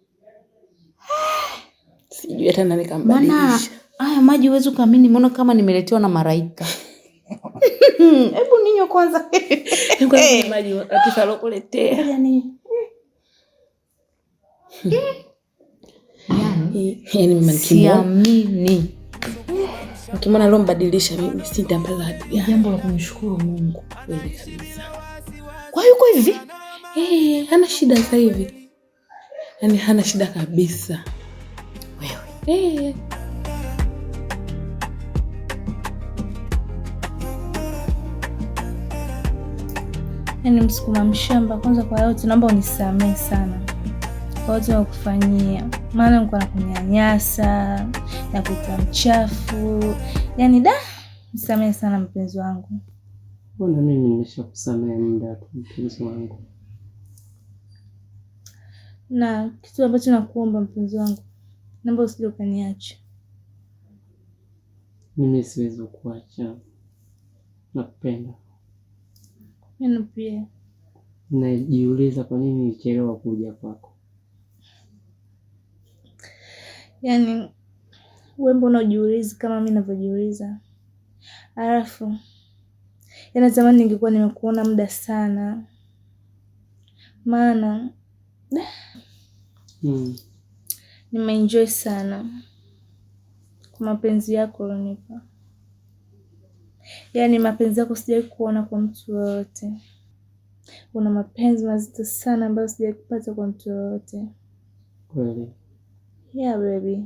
Sijui hata nani kambadilisha. Maana haya maji huwezi kuamini, mbona kama nimeletewa na maraika. Hebu ninywe kwanza. Hebu maji Latifa alokuletea. Yaani Yaani mama siamini. Nikimwona leo mbadilisha mimi sitampa zawadi gani. Jambo la kumshukuru Mungu. Kweli kabisa. Kwa hiyo yuko hivi? Hana shida sasa hivi. Yaani hana shida kabisa. Wewe. Yaani msukuma mshamba, kwanza kwa yote naomba unisamehe sana. Kwa yote nakufanyia. Maana nilikuwa nakunyanyasa, nakuita mchafu. Yaani da, nisamehe sana mpenzi wangu. Mbona mimi nimeshakusamehe muda tu mpenzi wangu. Na kitu ambacho nakuomba mpenzi wangu, naomba usije ukaniacha. Mimi siwezi kukuacha. Nakupenda. Mimi pia. Najiuliza kwa nini nilichelewa kuja kwako. Yaani wewe mbona unajiuliza kama mimi ninavyojiuliza? Alafu yaani zamani ningekuwa nimekuona muda sana. Maana nimeenjoy sana kwa mapenzi yako ulionipa. Yaani mapenzi yako sijawahi kuona kwa mtu yoyote. Una mapenzi mazito sana ambayo sijawahi kupata kwa mtu yoyote. Kweli? Yeah baby.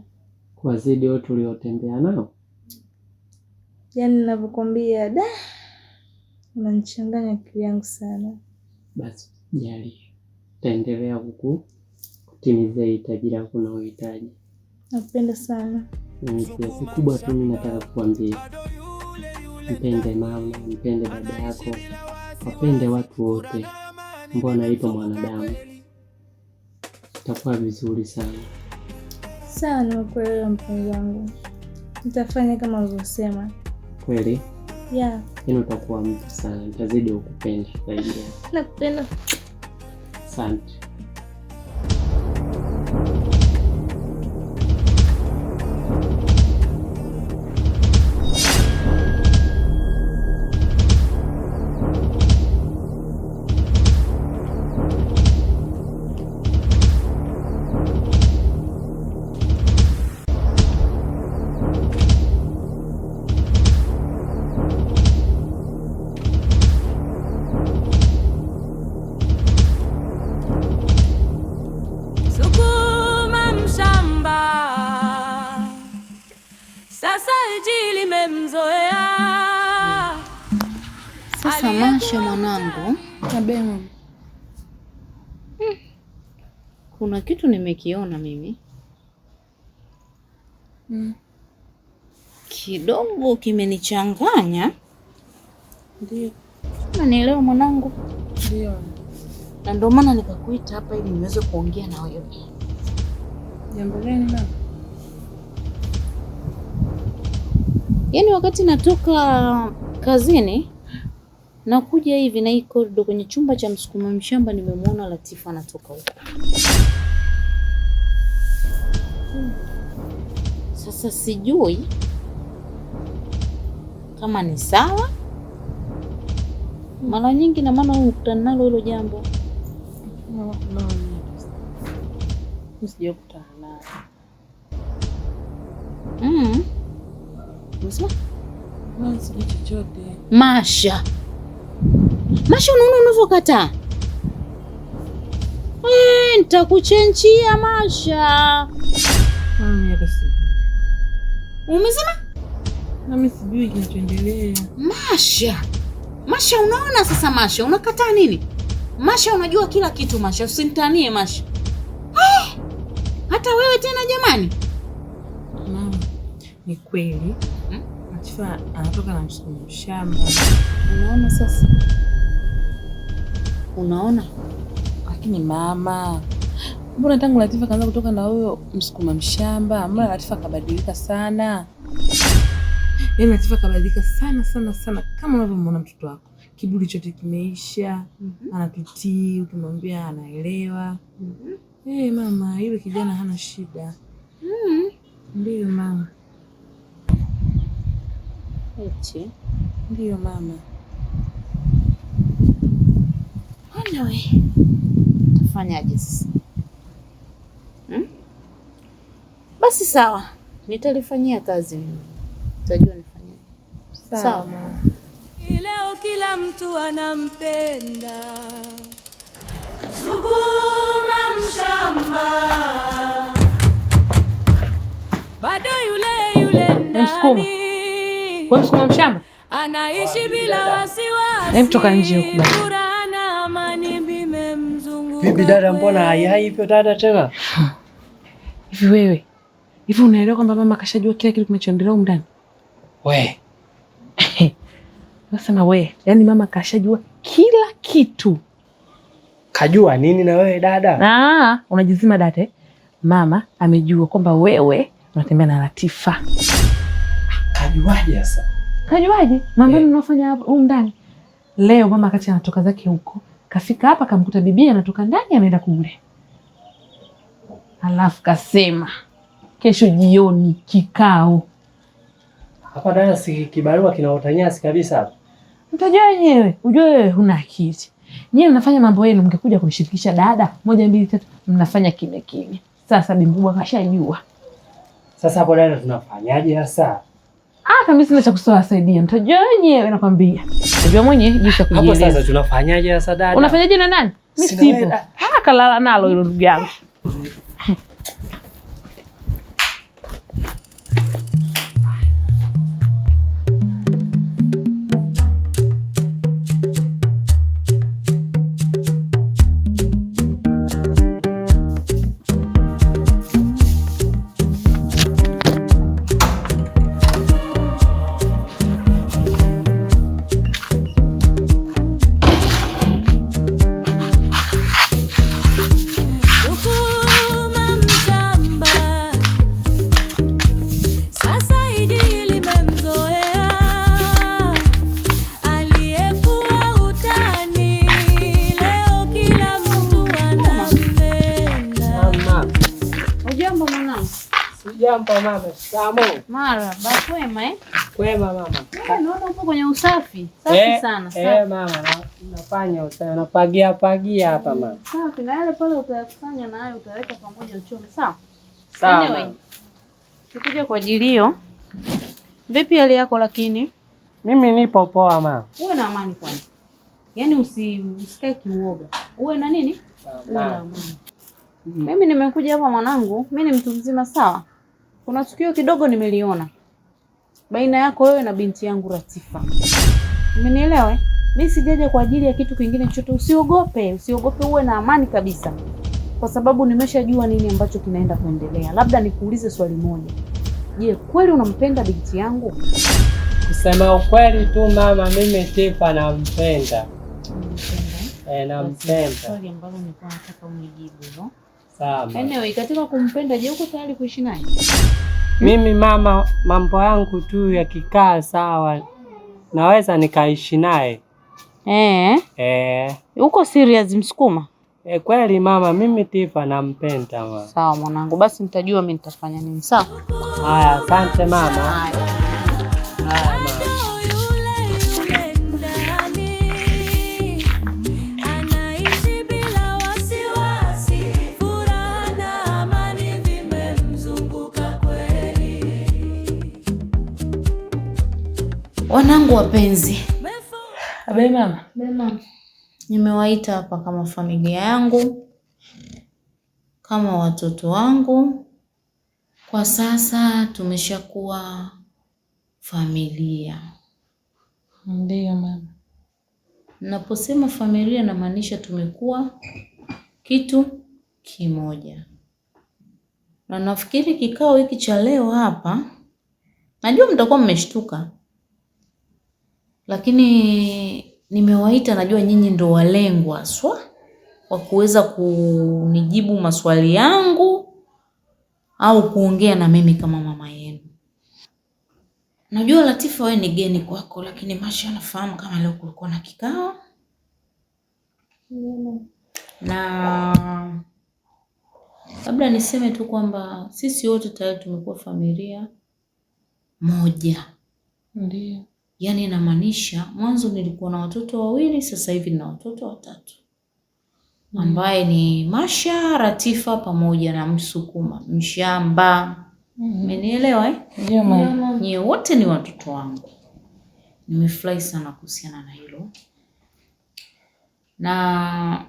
Kwa zidi wote uliotembea nao? Yaani ninavyokuambia da, unanichanganya akili yangu sana. Basi jali, taendelea kutimizia hitaji lako na uhitaji. Nakupenda sana. Mimi pia kikubwa tu mimi nataka kukuambia, mpende mama, mpende dada yako, wapende watu wote ambao wanaitwa mwanadamu. Itakuwa vizuri sana. Sawa, nimekuelewa mpenzi wangu. Nitafanya kama ulivyosema. Kweli? Yeah. Yaani utakuwa mtu sana, nitazidi kukupenda zaidi. Nakupenda. Asante. Sasa Masha mwanangu, kuna kitu nimekiona mimi kidogo kimenichanganya. Ndio. Unanielewa mwanangu? Ndio. Na ndio maana nikakuita hapa ili niweze kuongea na wewe. Jambo gani mama? Yaani wakati natoka kazini Nakuja hivi na hii corridor kwenye chumba cha msukuma mshamba nimemuona Latifa anatoka huko. Sasa sijui kama ni sawa. Mara nyingi na maana ukutana nalo hilo jambo. No. Usije kukutana nalo. Unasema? Mimi sijui chochote. Masha. Masha, unaona unavyokataa? Nitakuchenchia Masha. Mimi hata sijui. Umesema? Mimi sijui kinachoendelea. Masha. Masha, unaona sasa Masha, unakataa nini? Masha, unajua kila kitu Masha, usinitanie Masha. Hata wewe tena jamani. Mama, ni kweli. Latifa anatoka na msukuma mshamba. Unaona sasa? Unaona? Lakini mama, mbona tangu Latifa kaanza kutoka na huyo msukuma mshamba, mbona Latifa kabadilika sana? Yaani Latifa kabadilika sana sana sana, kama unavyomwona mtoto wako. Kiburi chote kimeisha, anatutii, ukimwambia anaelewa. Mama, yule kijana hana shida. Ndiyo mama. Eti. Ndiyo mama. Anyway, tafanyaje sasa? Basi sawa, nitalifanyia kazi mimi. Utajua nifanyaje. Sawa. Leo kila mtu anampenda. Sukuma mshamba. Bado yule yule ndani. Wewe msukuma mshamba? Anaishi bila wasiwasi. Hebu toka nje huko basi. Bibi dada, mbona hai hivyo dada tena? Hivi wewe, hivi unaelewa kwamba mama kashajua kila kitu kinachoendelea huko ndani? We. Nasema we, yani mama kashajua kila kitu. Kajua nini na wewe dada? Ah, unajizima dada eh? Mama amejua kwamba wewe unatembea na Latifa. Kajuaje sasa? Kajuaje? Mambo mnafanya hapo huko ndani. Leo mama kati anatoka zake huko. Kafika hapa kamkuta bibi anatoka ndani anaenda kule. Alafu kasema kesho jioni kikao. Hapa dada si kibarua kinaota nyasi kabisa hapa. Mtajua wenyewe, ujue wewe huna akili. Nyie mnafanya mambo yenu, mngekuja kumshirikisha dada 1 2 3 mnafanya kimya kimya. Sasa bi mkubwa kashajua. Sasa hapo dada tunafanyaje sasa? Mimi sina cha kusaidia. Mtajua wenyewe nakwambia. Unajua mwenyewe jinsi ya kujieleza. Hapo sasa tunafanyaje sasa dada? Unafanyaje na nani? Mimi sipo. Kalala nalo hilo ndugu yangu. Jambo mama. Shikamoo. Marhaba, kwema eh? Kwema mama. Naona upo kwenye usafi. Safi sana. Mama, nafanya usafi, napagia pagia hapa mama. Safi, na yale pale utayakusanya na hayo utaweka pamoja uchome, sawa? Sawa. Anyway, tukuja kwa ajili hiyo. Vipi hali yako lakini? Mimi nipo poa mama. Uwe na amani kwanza. Yaani usikae kiuoga. Uwe na nini? Uwe na amani. Mimi nimekuja hapa mwanangu, mimi ni mtu mzima sawa? Kuna tukio kidogo nimeliona baina yako wewe na binti yangu Latifa. Umenielewa? Mimi sijaja kwa ajili ya kitu kingine chochote. Usiogope, usiogope, uwe na amani kabisa. Kwa sababu nimeshajua nini ambacho kinaenda kuendelea. Labda nikuulize swali moja. Je, kweli unampenda binti yangu? Kusema ukweli tu mama, mimi Tifa nampenda. Nampenda. Swali ambalo nilikuwa nataka unijibu hilo. Sawa. Anyway, katika kumpenda, je, uko tayari kuishi naye? Mimi mama, mambo yangu tu yakikaa sawa naweza nikaishi naye. Eh. Uko serious Msukuma? Kweli mama, mimi Tifa nampenda mama. Sawa mwanangu, basi nitajua mimi nitafanya nini. Sawa? Haya, asante mama. Haya mama. Anaishi bila wasiwasi, furaha na amani vimemzunguka kweli. Wanangu wapenzi. Habari mama. Mama. Nimewaita hapa kama familia yangu, kama watoto wangu. Kwa sasa tumeshakuwa familia. Ndiyo mama. Naposema familia namaanisha tumekuwa kitu kimoja. Na nafikiri kikao hiki cha leo hapa, najua mtakuwa mmeshtuka, lakini nimewaita, najua nyinyi ndo walengwa haswa wa kuweza kunijibu maswali yangu au kuongea na mimi kama mama yenu. Najua Latifa wewe ni geni kwako, lakini Masha anafahamu kama leo kulikuwa na kikao. Na labda niseme tu kwamba sisi wote tayari tumekuwa familia moja. Ndiyo. Yaani inamaanisha mwanzo nilikuwa na watoto wawili, sasa hivi nina watoto watatu. Ambaye ni Masha, Latifa pamoja na Msukuma Mshamba. Umenielewa eh? Ndiyo mama. Nyie wote ni watoto wangu. Nimefurahi sana kuhusiana na hilo. Na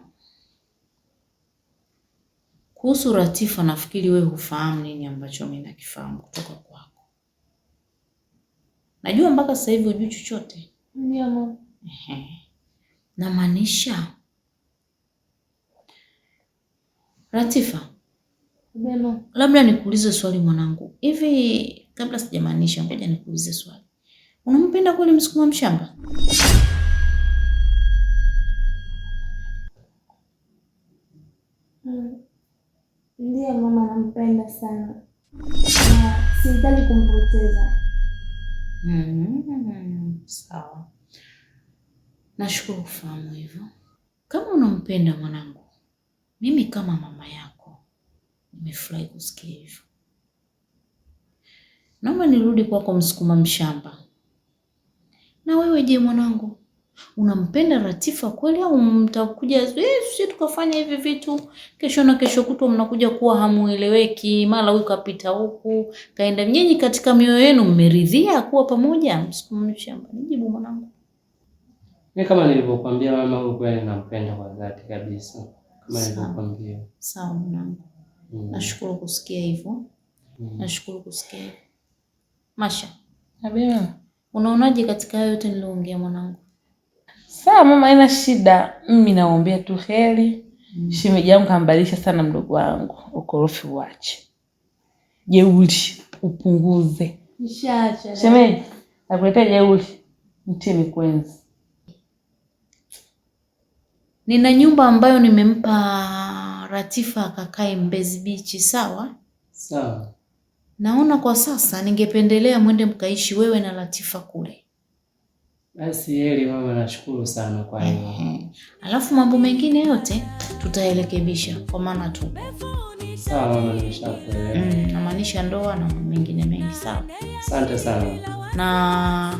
kuhusu Latifa nafikiri wewe hufahamu nini ambacho mimi nakifahamu kutoka kwako. Najua mpaka sasa hivi hujui chochote. Ndiyo mama. Namaanisha Latifa, Mama. labda nikuulize swali mwanangu. Hivi kabla sijamaanisha, ngoja nikuulize swali. Unampenda kweli Msukuma Mshamba? Ndiyo mama, nampenda sana. Na sihitaji kumpoteza. Sawa. Nashukuru kufahamu hivyo. Kama unampenda mwanangu, mimi kama mama yako nimefurahi kusikia hivyo. Naomba nirudi kwako Msukuma Mshamba. Na wewe je mwanangu, unampenda Latifa kweli au mtakuja sisi tukafanya hivi vitu kesho na kesho kutwa mnakuja kuwa hamueleweki, mara huyu kapita huku kaenda? Nyinyi katika mioyo yenu mmeridhia kuwa pamoja? Msukuma Mshamba, nijibu mwanangu. Mimi kama nilivyokuambia mama, huyu kweli nampenda kwa dhati kabisa. Kama nilivyokuambia. Sawa mwanangu. Nashukuru kusikia hivyo. Nashukuru kusikia hivyo. Masha, Habari. unaonaje katika hayo yote niliyoongea mwanangu? Sawa mama, haina shida. Mimi naombea tu heri. Shemeji yangu kambadilisha sana mdogo wangu. Ukorofi uache. Jeuri upunguze. Nishaacha. Shemeji, nakuletea jeuri. Mtie mikwenzi. Nina nyumba ambayo nimempa Latifa akakae Mbezi Beach, sawa? Sawa. Naona kwa sasa ningependelea mwende mkaishi wewe na Latifa kule. Basi heri mama, nashukuru sana kwa hiyo. Alafu mambo mengine yote tutaelekebisha kwa maana tu. Sawa mama, nimeshakuelewa. Namaanisha ndoa na mengine mengi, sawa? Asante sana. Na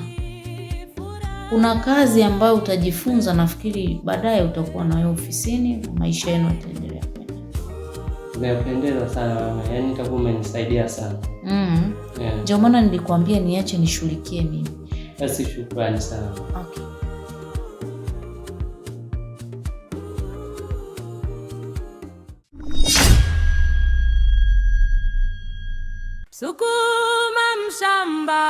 kuna kazi ambayo utajifunza, nafikiri baadaye utakuwa nayo ofisini na maisha yenu yataendelea kwenda. Nimependeza sana mama, yaani utakuwa umenisaidia sana. Yeah. Ndio maana nilikwambia niache nishughulikie mimi. Basi shukrani sana. Okay. Sukuma Mshamba.